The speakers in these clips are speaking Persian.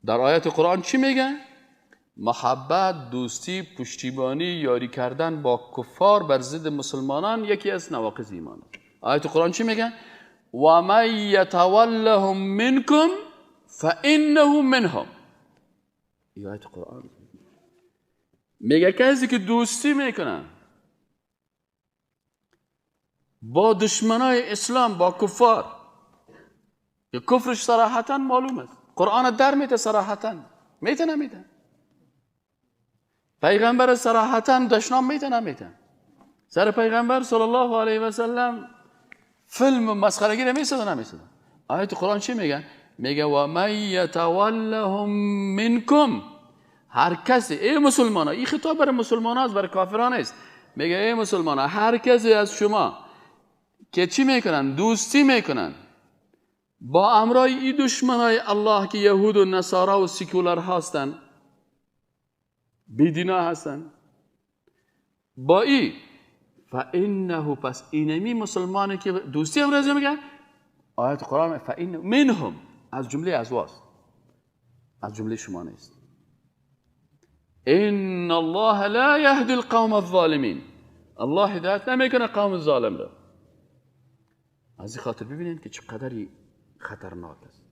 در آیت قرآن چی میگه؟ محبت، دوستی، پشتیبانی، یاری کردن با کفار بر ضد مسلمانان یکی از نواقض ایمان. آیت قرآن چی میگه؟ و من یتولهم منکم فانه منهم. این آیت قرآن میگه کسی که دوستی میکنه با دشمنای اسلام، با کفار، که کفرش صراحتا معلوم است، قرآن در میته صراحتا، میته نمیته، پیغمبر صراحتا دشنام میته نمیته، سر پیغمبر صلی الله علیه و سلم فیلم مسخرگی نمیسازه نمیسازه. آیت قرآن چی میگه؟ میگه و من یتولهم منکم، هر کسی، ای مسلمان ها، این خطاب برای مسلمان ها است، برای کافران است. میگه ای مسلمان ها، هر کسی از شما که چی میکنن؟ دوستی میکنن با امرای این دشمنای الله که یهود و نصارا و سیکولر هستن، بیدینا هستن، با ای فانه، پس اینمی مسلمانی که دوستی امروز میگه آیت قرآن فان منهم، از جمله از واست، از جمله شما نیست. ان الله لا يهدي القوم الظالمین، الله هدایت نمیکنه قوم ظالم را. از این خاطر ببینید که چقدر خطرناک است،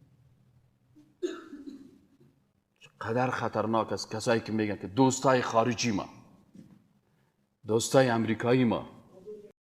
چقدر خطرناک است کسایی که میگن که دوستای خارجی ما، دوستای امریکایی ما،